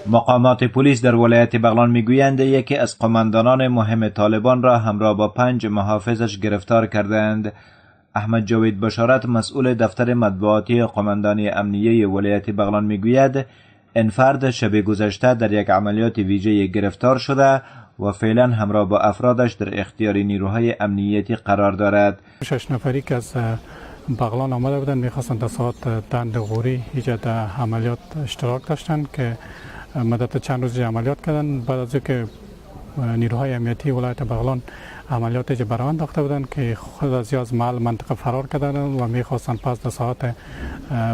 مقامات پلیس در ولایت بغلان میگویند یکی از قماندانان مهم طالبان را همراه با 5 محافظش گرفتار کردند. احمد جاوید بشارت، مسئول دفتر مطبوعاتی قماندانی امنیه ولایت بغلان، میگوید این فرد شب گذشته در یک عملیات ویژه گرفتار شده و فعلا همراه با افرادش در اختیار نیروهای امنیتی قرار دارد. شش نفری که از بغلان آمده بودند، میخواستند در ساحات دند غوری ایجاد عملیات اشتراک داشتند که مدت چند روز عملیات کردن. بعد از اینکه نیروهای امنیتی ولایت بغلان عملیات براه انداخته بودند که خود از محل منطقه فرار کردن و میخواستند پس در ساحات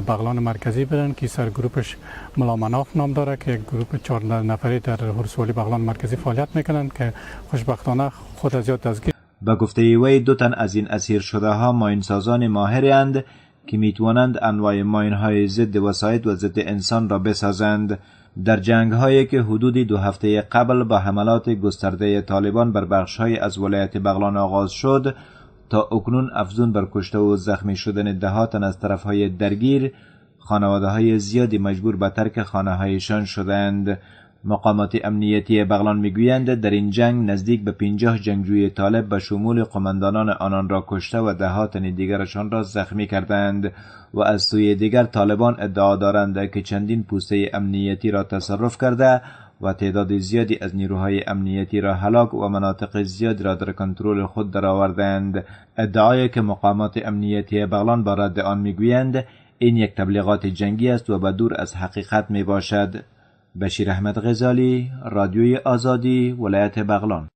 بغلان مرکزی برن که سر گروپش ملا مناف نام داره که یک گروپ 4 نفری در ولسوالی بغلان مرکزی فعالیت میکنند که خوشبختانه خود از دستگیر. به گفته وی، دو تن از این اسیر شده ها ماین سازان ماهرند که میتوانند انواع ماین های ضد وسایط و ضد انسان را بسازند. در جنگ هایی که حدود 2 هفته قبل با حملات گسترده طالبان بر بخش های از ولایت بغلان آغاز شد، تا اکنون افزون بر کشته و زخمی شدن ده تن از طرف های درگیر، خانواده های زیادی مجبور به ترک خانه هایشان شدند. مقامات امنیتی بغلان میگویند در این جنگ نزدیک به 50 جنگجوی طالب به شمول قماندانان آنان را کشته و ده تن دیگرشان را زخمی کردند و از سوی دیگر طالبان ادعا دارند که چندین پوسته امنیتی را تصرف کرده و تعداد زیادی از نیروهای امنیتی را هلاک و مناطق زیادی را در کنترل خود درآوردند، ادعایی که مقامات امنیتی بغلان با رد آن میگویند این یک تبلیغات جنگی است و به دور از حقیقت می باشد. بشیر احمد غزالی، رادیوی آزادی، ولایت بغلان.